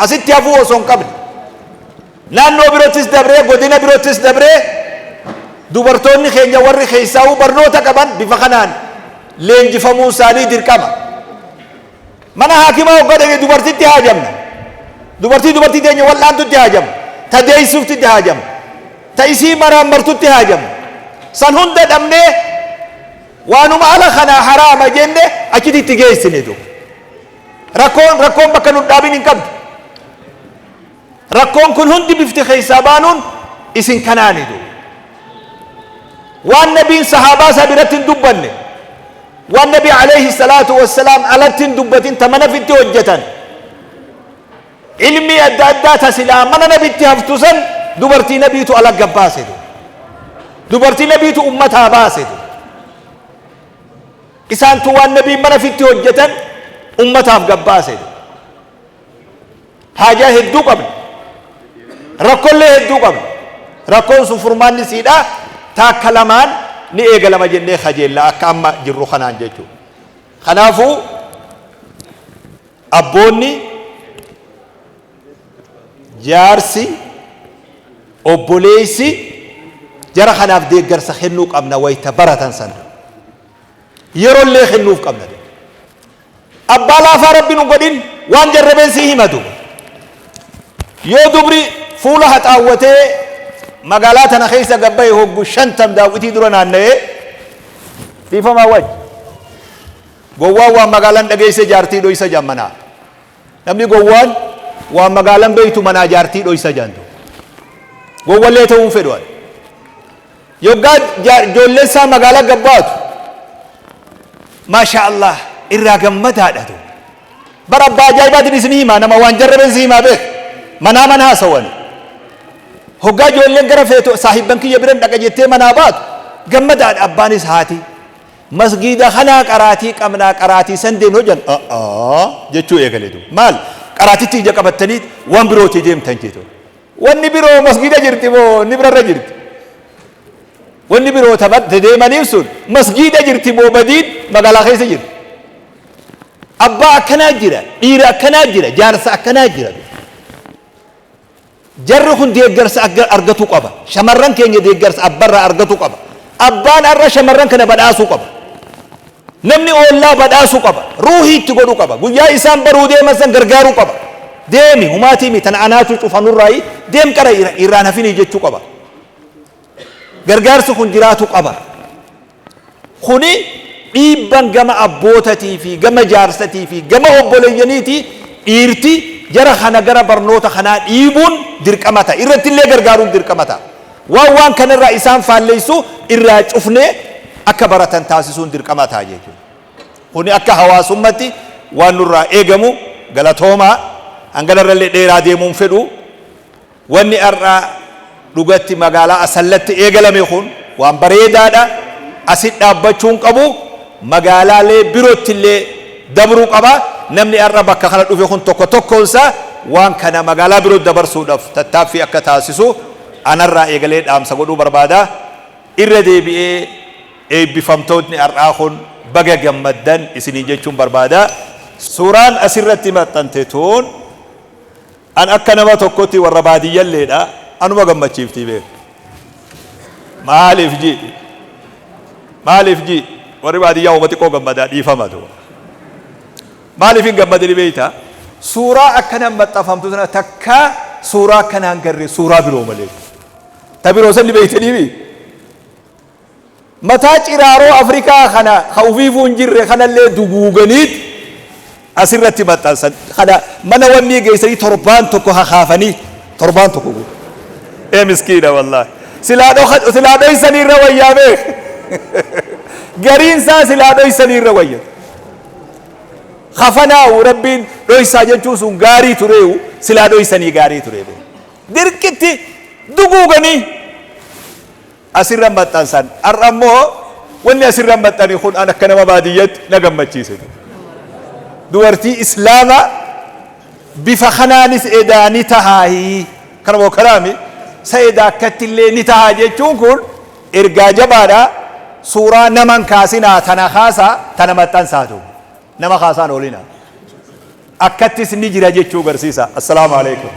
Asitti hafuu osoo hin qabne. Naannoo birottis dabree, godina birottis dabree, dubartoonni keenya warri keessaa'uu barnoota qaban bifa kanaan leenjifamuun isaanii dirqama. Mana haakimaa hoggaa dhaqne dubartitti haajamna. Dubartii dubartii teenya wal'aantutti haajamna. Ta deessiftutti haajamna. Ta isii maraammartutti haajamna. San hunda dhabnee waanuma ala kanaa haraama jenne achitti itti geessine duuba. Rakkoon rakkoon bakka nu dhaabin hin qabdu. Rakkoon kun hundi bifti keessaa baanuun isin kanaani duuba. Waan nabiin sahaabaa isaa biratti hin dubbanne, waan nabi alayhi salaatu wassalaam alatti hin dubbatin, ta mana fitti hojjetan, ilmii adda addaa ta silaa mana nabitti haftu san dubartii nabiitu ala gabbaase duuba. Dubartii nabiitu ummataa baase duuba. Isaantu waan nabiin mana fitti hojjetan ummataaf gabbaase. Haajaa hedduu qabna. Rakkoollee hedduu qabna. Rakkoon sun furmaanni siidha taakka lamaan ni eegalama jennee kajeella akka amma jirru kanaan jechuudha. Kanaafuu abboonni, jaarsi, obboleessi jara kanaaf deeggarsa kennuu qabna wayita baratan sana. Yerollee kennuuf qabna. Abbaa laafaa Rabbi nu godhin, waan jarrabeen sii hima duuba. Yoo dubri fuula haxaawwatee magaalaa tana keessa gabbaye hoggu 50 daawwitii dura naanna'ee dhiifamaa waj. Gowwaan waan magaalaan dhageesse jaartii dhoysa jaan manaa. Namni gowwaan waan magaalaan beeytu manaa jaartii dhoysa jaan duuba. Gowwallee ta'uu hin fedhu ani. Yoggaa ijoolleen isaa magaalaa gabbaatu maasha Allah irraa gammadaadha tu. Bara abbaa ajaa'ibaatiin isin himaa, nama waan jarrabeen si himaa beek. Manaa mana haasawan. Hoggaa ijoolleen gara feetu saahibban kiyya biran dhaqa jettee manaa baatu gammadaadha abbaanis haati. Masgiida kanaa qaraatii qabnaa, qaraatii san deemnu hojjan jechuu eegale. Maal qaraatitti ija qabattanii waan birootii deemtan jechuudha. Wanni biroo masgiida jirti moo inni birarra jirti? Wanni biroo taphatte deemaniif sun masgiida jirti moo badiin magaalaa keessa jirti? Abbaa akkanaa jira, dhiira akkanaa jira, jaarsa akkanaa jira. Jarri kun deeggarsa argatu qaba. Shamarran keenya deeggarsa abbarraa argatu qaba. Abbaan har'a shamarran kana badhaasuu qaba. Namni oollaa badhaasuu qaba. Ruuhii itti godhuu qaba. Guyyaa isaan baruu deeman san gargaaruu qaba. Deemi humaatii mi tana anaatu cufa nurraayi, deem qara irraan hafinii jechuu qaba. Gargaarsi kun jiraatu qaba. Kuni dhiibban gama abbootatii fi gama jaarsatii fi gama obboleeyyaniiti, dhiirti jara kana gara barnoota kanaa dhiibuun dirqama ta'a. Irrattillee gargaaruun dirqama ta'a. Waan waan kanarraa isaan faalleessu irraa cufnee akka baratan taasisuun dirqama ta'a jechuudha. Kuni akka hawaasummatti waan nurraa eegamu. Galatoomaa, hanganarrallee dheeraa deemuun fedhu. Wanni har'a dhugatti magaalaa Asallatti eegalame kun waan bareedaadha. Asit dhaabbachuun qabu, magaalaalee birootti illee dabruu qaba. Namni har'a bakka kana dhufe kun tokko tokkoonsaa waan kana magaalaa birootti dabarsuudhaaf tattaaffii akka taasisu anarraa eegalee dhaamsa godhuu barbaada. Irra deebi'ee eebbifamtootni har'aa kun baga gammaddan isiniin jechuun barbaada. Suuraan asirratti maxxante tun an akka nama tokkotti warra baadiyyalleedha anuma gammachiiftii beeku. Maaliif ji? Maaliif ji? Warri baadiyyaa uuma xiqqoo gammadaa dhiifama tu. Maaliif hin gammadini beektaa? Suuraa akkanaan maxxanfamtu sana takka suuraa akkanaan garree suuraa biroo malee. Ta biroo sanni beektanii? Mataa ciraaroo Afrikaa kana ka ufiifuu hin jirre kanallee duguuganiit asirratti maxxansan. Kana mana wannii geessanii torbaan tokko kakaafanii torbaan tokko guutu. Ee miskiina wallaahi. Silaa dhoka silaa dhoysanii irra wayyaa beek. Gariin isaa silaa dhoysanii irra wayya. Kafanaa'u Rabbiin dhoysaa jechuun sun gaarii tureewu, silaa dhoysanii gaarii ture beek. Dirqitti duguuganii asirra maxxansan. Har'a immoo wanni asirra maxxani kun an akka nama baadiyyatti na gammachiise. Dubartii Islaamaa bifa kanaanis edaa ni tahaahi. Kana moo kanaami sa edaa akkatti illee ni tahaa jechuun kun ergaa jabaadha. Suuraa naman kaasinaa, tana kaasaa, tana maxxansaatu. Nama kaasaan oolina. Akkattis ni jira jechuu garsiisa. Assalaamu alaikum.